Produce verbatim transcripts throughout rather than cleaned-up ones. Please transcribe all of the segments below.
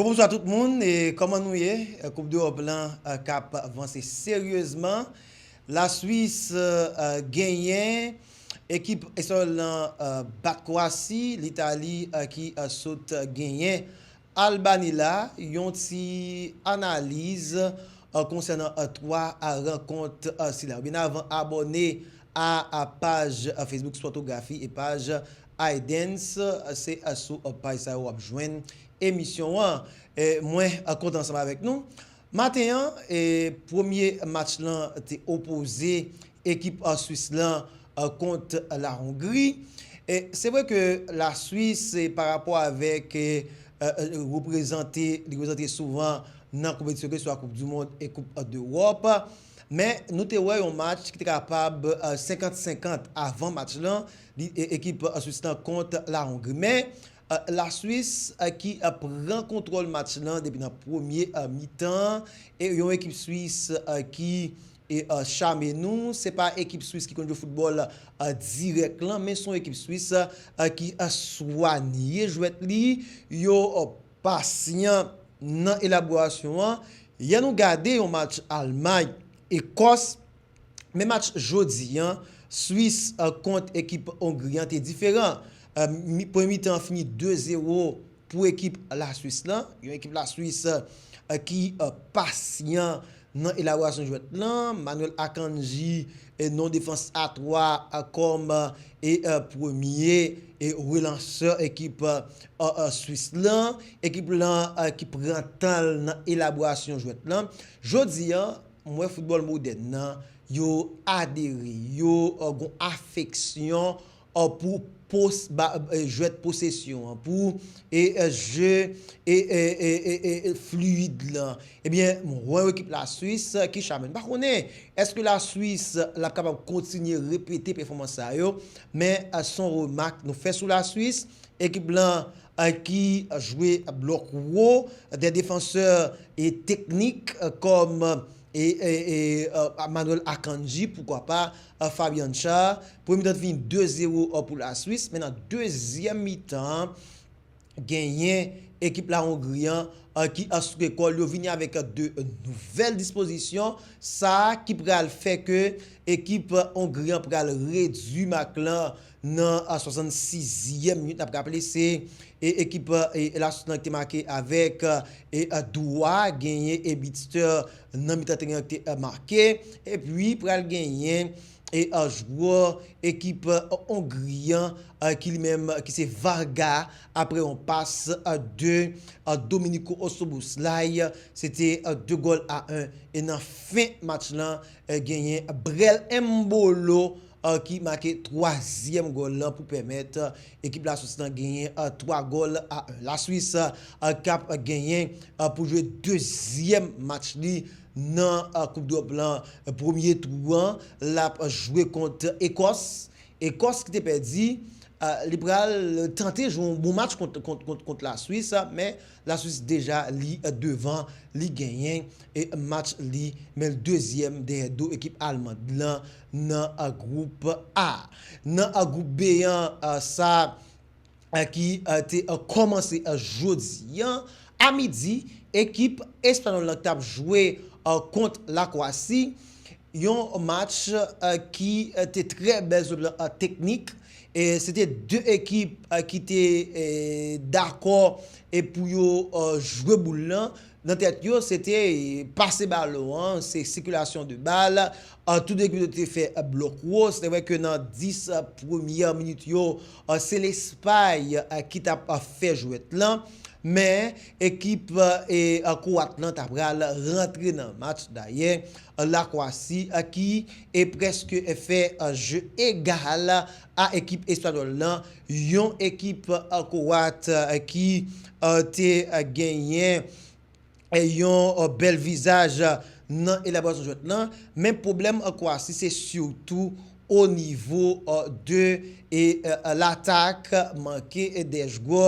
Bonswa tout moun, e kòman nou ye? Koup Dewòp lan k ap vanse seryezman. Laswis genyen, ekip espanyòl lan bat Kwasi, Litali ki sot genyen Albani la. Yon ti analiz konsènan twa rankont sila. Byen avan, abòne a paj Facebook Sportographie e paj Aidens, se sou paj sa yo w ap jwenn emisyon an. Mwen kontan ansanm avèk nou. Maten an, premye match lan te opoze ekip Swis lan kont Lahongri. Se vre ke Laswis, parapò avèk reprezante, li reprezante souvan nan konpetisyon keswa Koup di Mond e Koup Dewòp, men nou te wè yon match ki te kapab senkant senkant avan match lan, ekip Swis lan kont Lahongri. Men Laswis ki pran kontwòl match lan depi nan premye mitan, e yon ekip Swis ki chame nou. Se pa ekip Swis ki konn jwe foutbòl dirèk lan, men se yon ekip Swis ki swanye jwèt li. Yo pasyan nan elaborasyon an. Yè nou gade yon match Almay, Ekòs, men match jodi an, Swis kont ekip Ongri an te diferan. Premye mitan an fini de zewo pou ekip Laswis lan. Yon ekip Laswis ki pasyan nan elaborasyon jwèt lan. Manuel Akanji, non defans a twa kòm e premye e relansè ekip Swis lan. Ekip lan ki pran tan l nan elaborasyon jwèt lan. Jodi an, m wè foutbòl modèn nan, yo adere, yo gon afeksyon pou pos, ba, jwèt posesyon an, pou e je e, e, e, e, e fliyid lan. Ebyen, m wè ekip Laswis ki chame. M pa konnen èske Laswis l ap kapab kontinye repete pèfòmans sa yo, men se yon remak nou fè sou Laswis. Ekip lan ki jwe blòk wo, de defansè e teknik kòm e, e, e, Manuel Akanji, poukwa pa Fabian Schär. Premye mitan fini de zewo pou Laswis, men nan dezyèm mitan, genyen ekip Lahongri an ki sou rekòl, yo vini avèk de nouvèl dispozisyon, sa ki pral fè ke ekip Ongri an pral redui mak lan nan swasannsizyèm minit. N ap raple, se e ekip e Laswis lan ki te make avèk e Dua, genyen e Bitster nan mitan teren an ki te make, epi pral genyen e jwè ekip Ongri an ki li menm ki se Varga, apre yon pas de Domenico Szoboszlai, se te de gòl a en. E nan fen match lan, genyen Brel Embolo ki make twazyèm gòl lan pou pèmèt ekip Laswis lan genyen twa gòl a en. Laswis k ap genyen pou jwe dezyèm match li nan Koup Dewòp lan. Premye tou an, l ap jwe kont Ekòs. Ekòs ki te pèdi, li pral tante jwe yon bon match kont, kont, kont, kont Laswis, men Laswis deja li devan, li genyen e match li, men l dezyèm dèyè do ekip almand lan nan gwoup A. Nan gwoup B an, sa ki te kòmanse jodi an, a midi, ekip espanyòl lan ki t ap jwe kont Lakwasi, yon match ki te trè bèl sou plan teknik. E se te de ekip ki te dakò e pou yo jwe boul lan. Nan tèt yo, se te pase balon an, se sikilasyon de bal. Tou de ekip yo te fè blòk wo. Se vre ke nan dis premyè minit yo, se Lespay ki t ap fè jwèt lan. Men ekip e Kwat lan ta pral rantre nan match. Dayè, Lakwasi ki e prèske fè je egal a ekip espanyòl lan. Yon ekip Kwat ki te genyen yon bèl vizaj nan elaborasyon jwèt lan. Men pwoblèm Kwasi, se sitou o nivo de e latak manke de jwè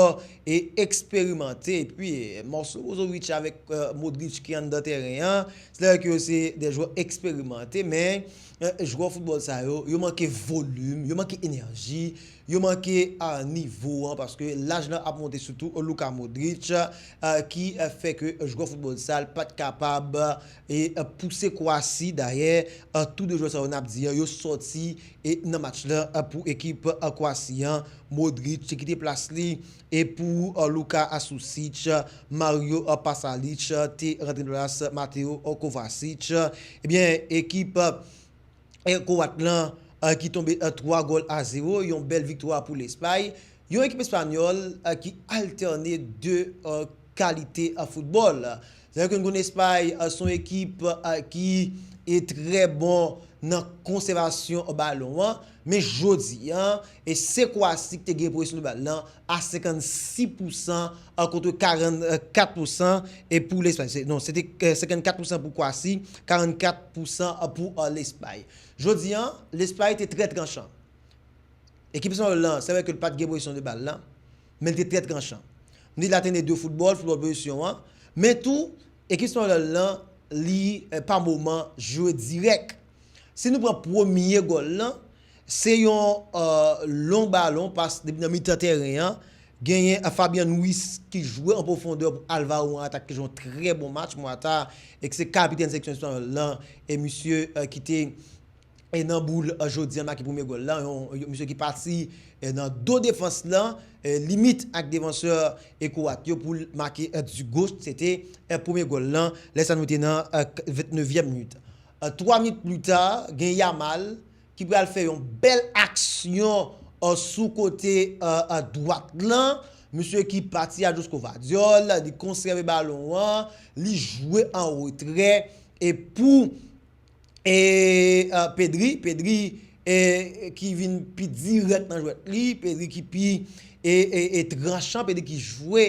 e eksperimante. Epi Marcelo Brozovic avèk Modric ki anndan teren an, se lè ke yo se de jwè eksperimante, men jwè foutbòl sa yo, yo manke volim, yo manke enèji, yo manke nivo an, paske laj lan ap monte, sitou Luka Modric, ki fè ke jwè foutbòl sa l pa t kapab e pouse Kwasi. Dayè, tou de jwè sa yo n ap di an, yo sòti e nan match lan pou ekip Kwasi an. Modric te kite plas li e pou Luka Asusic, Mario Pasalic te rantre nan plas Mateo Kovacic. Ebyen, ekip Kwat lan ki tonbe twa gòl a zewo, yon bèl viktwa pou Lespay. Yon ekip espanyòl ki altène de kalite foutbòl. Sa vle di ke nou konn Espay se yon ekip ki e trè bon nan konsèvasyon balon an, men jodi an, e se Kwasi ki te gen posesyon de bal lan a senkannsis pousan kont karannkat pousan e pou Lespay. Se, non, se te senkannkat pousan pou Kwasi, karannkat pousan pou Lespay. Jodi an, Lespay te trè tranchan. Ekip espanyòl lan, se vre ke l pa t gen posesyon de bal lan, men l te trè tranchan. M di l atene de foutbòl, foutbòl pozisyon an, men tou, ekip espanyòl lan, li pa moman jwe dirèk. Si nou pran premye gòl lan, se yon long balon, pas depi nan mitan teren an, genyen Fabian Ruiz ki jwe an pwofondè pou Alvaro Morata ki jwe yon trè bon match. Morata, e ki se kapitèn seleksyon espanyòl lan, e misye ki te e nan boul jodi an make premye gòl lan, yon misye ki pati e nan do defans lan, e limit ak defansè e Kwat yo pou l make e di goch, se te e premye gòl lan, lè sa nou te nan e vennnevyèm minit. E twa minit pli ta, gen Yamal ki pral fè yon bèl aksyon e sou kote e dwat lan, misye ki pati a Josko Gvardyòl, li konsève balon an, li jwe an retrè, e pou e Pedri, Pedri e ki vin pi dirèk nan jwèt li, Pedri ki pi e, e, e tranchan, Pedri ki jwe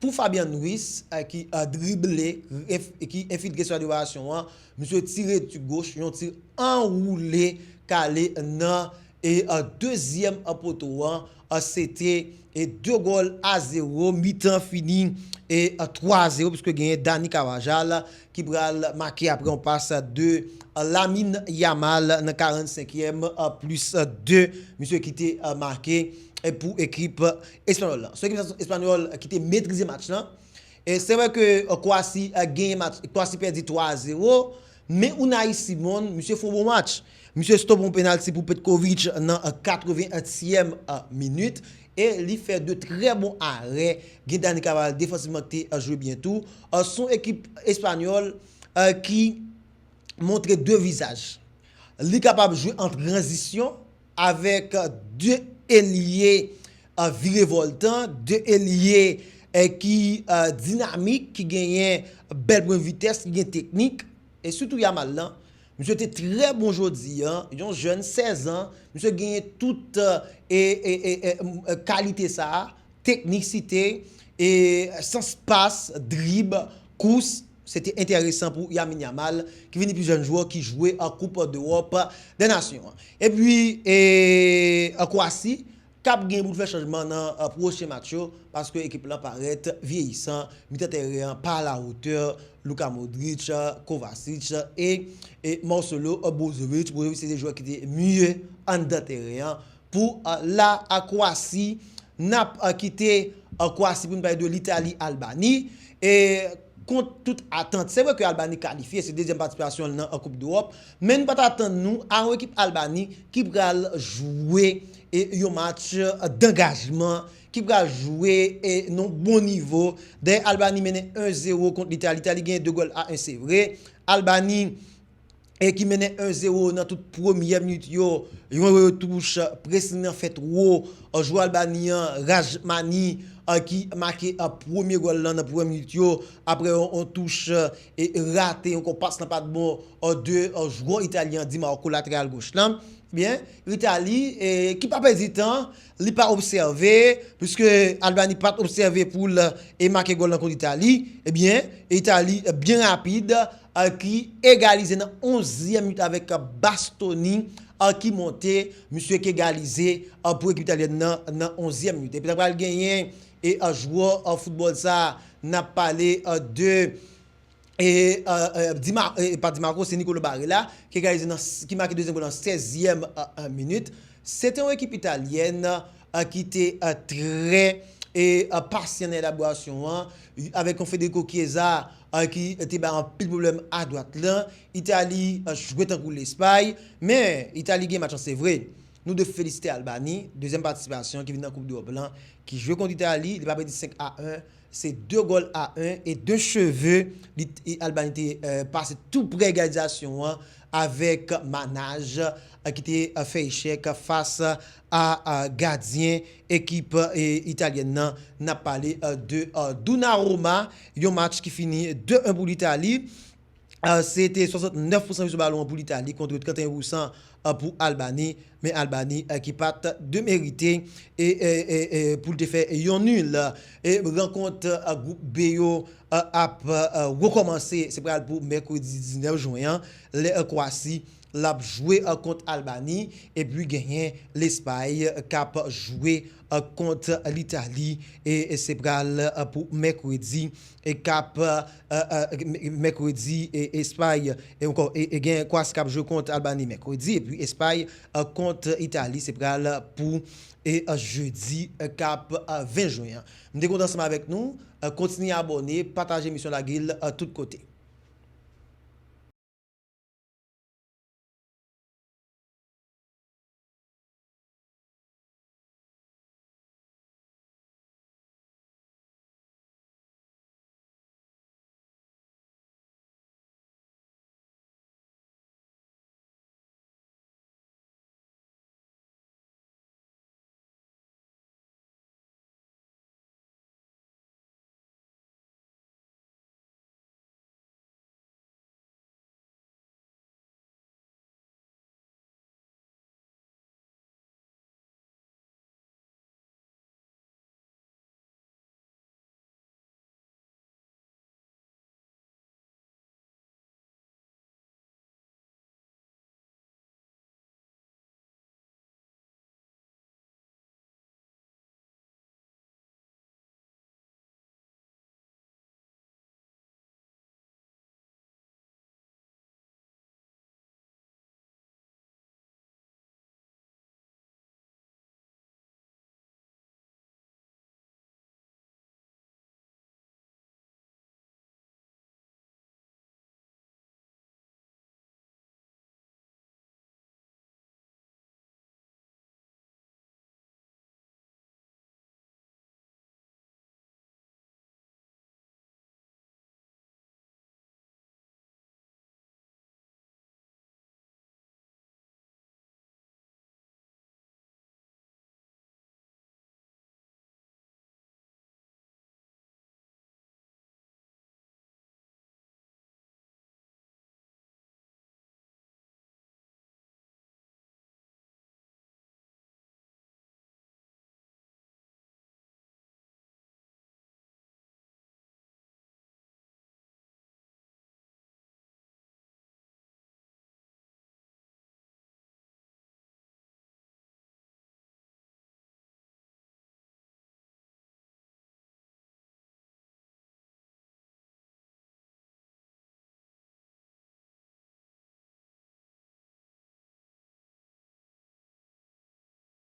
pou Fabian Ruiz, e ki e drible, e ki enfiltre sou la devasyon an, misye tire ti goch, yon ti anwoule k ale nan e dezyèm poto an, se te e de gòl a zewo, mitan fini e twa a zewo, piske genyen Dani Carvajal ki pral make apre yon pas de Lamine Yamal nan karannsenkyèm plis de, misye ki te make e pou ekip espanyòl lan. Se ekip espanyòl ki te metrize match lan. E se vre ke Kwasi genyen match, Kwasi pèdi twa a zewo, men Unai Simon, misye fè yon bon match. Misye stope yon penalti pou Petkovic nan katreventyèm minit. E li fè de trè bon arè. Gen Dani Carvajal defansivman ki te jwe byen tou. Se yon ekip espanyòl ki montre de vizaj. Li kapab jwe an tranzisyon avèk de elye e, virevòltan, de elye e, ki e, dinamik, ki genyen bèl pwen vitès, ki gen teknik, e sitou Yamal lan. Misye te trè bon jodi an, yon jèn sèz an, misye genyen tout e, e, e, e, m- e, kalite sa a, teknisite, e sans pas, drib, kous. Se te enteresan pou Lamine Yamal, ki vini pi jèn jwè ki jwe an Koup dEwòp dè Nasyon an. Epi, e, an Kwasi, k ap gen pou l fè chanjman nan e, pwochen match yo, paske ekip lan parèt vyeyisan, mitan teren an pa alawotè Luka Modric, Kovacic e, e Marcelo Brozovic. Brozovic se te jwè ki te miye anndan teren an pou e, la Kwasi. N ap e, kite e, Kwasi pou n pale de Litali, Albani. E kont tout atant, se vre ke Albani kalifye, se dezyèm patisipasyon l nan e, Koup dEwòp, men nou pa t atann nou a yon ekip Albani ki pral jwe e, yon match e, dangajman, ki pral jwe e, nan yon bon nivo. Dayè, Albani mennen en zewo kont Litali. Litali genyen de gòl a en, se vre. Albani e ki mennen en zewo nan tout premyè minit yo. Yon retouch, pressing nan fèt wo. Jwè Albani an, Rajmani, e, ki make e, premye gòl lan nan premyè minit yo. Apre yon, yon touch e, rate, yon kou pas lan pa t bon e, de e, jwè italyen an, Di Marco, lateral goch lan. Byen, Itali e, ki pa pèdi tan, li pa obsève, piske Albani pa t obsève pou l e, make gòl lan kont Itali. Ebyen, Itali e, byen rapid, e, ki egalize nan onzyèm minit avèk Bastoni a, ki monte, misye k egalize, a, pou ekip italyèn nan nan onzyèm minit. Epi n pral genyen e a, jwè a, foutbòl sa a, n ap pale a, de e, a, a, Di Ma- e, pa Di Marco, se Nicolo Barella ki egalize nan s- ki make dezyèm gòl nan sèzyèm a, a, minit. Se te yon ekip italyèn a, ki te a, trè e a, pasyan nan elaborasyon an, avèk yon Federico Chiesa a, ki te bay anpil pwoblèm adwat lan. Itali a, jwe tankou Lespay, men Itali gen match lan, se vre. Nou dwe felisite Albani, dezyèm patisipasyon ki vin nan Koup Dewòp lan, ki jwe kont Itali, li pa pèdi senk a en, se de gòl a en e de cheve li, e Albani te e, pase tou pre egalizasyon an avèk Manaj e, ki te e, fè echèk fas a, a gadyen ekip e, italyèn nan. N ap pale e, de e, Donnarumma, yon match ki fini de en pou Litali. A, se te swasantnèf pousan sou balon an pou Litali kont trannteyen pousan a, pou Albani, men Albani a, ki pa t demerite e, e, e, e, pou l te fè yon nil. E rankont a, gwoup B yo a, ap a, rekòmanse, se pral pou mèkredi diznèf jen an, lè a, Kwasi l ap jwe a, kont Albani, epi genyen Lespay k ap jwe a, kont Litali, e, e se pral a, pou mèkredi e k ap a, a, a, mèkredi e Espay e ankò e, e gen Kwasi k ap jwe kont Albani mèkredi epi Espay a, kont Itali se pral pou e a, jedi a, k ap a, ven jen an. M te kontan ansanm avèk nou. A, kontinye abòne, pataje emisyon, lage l a, tout kote.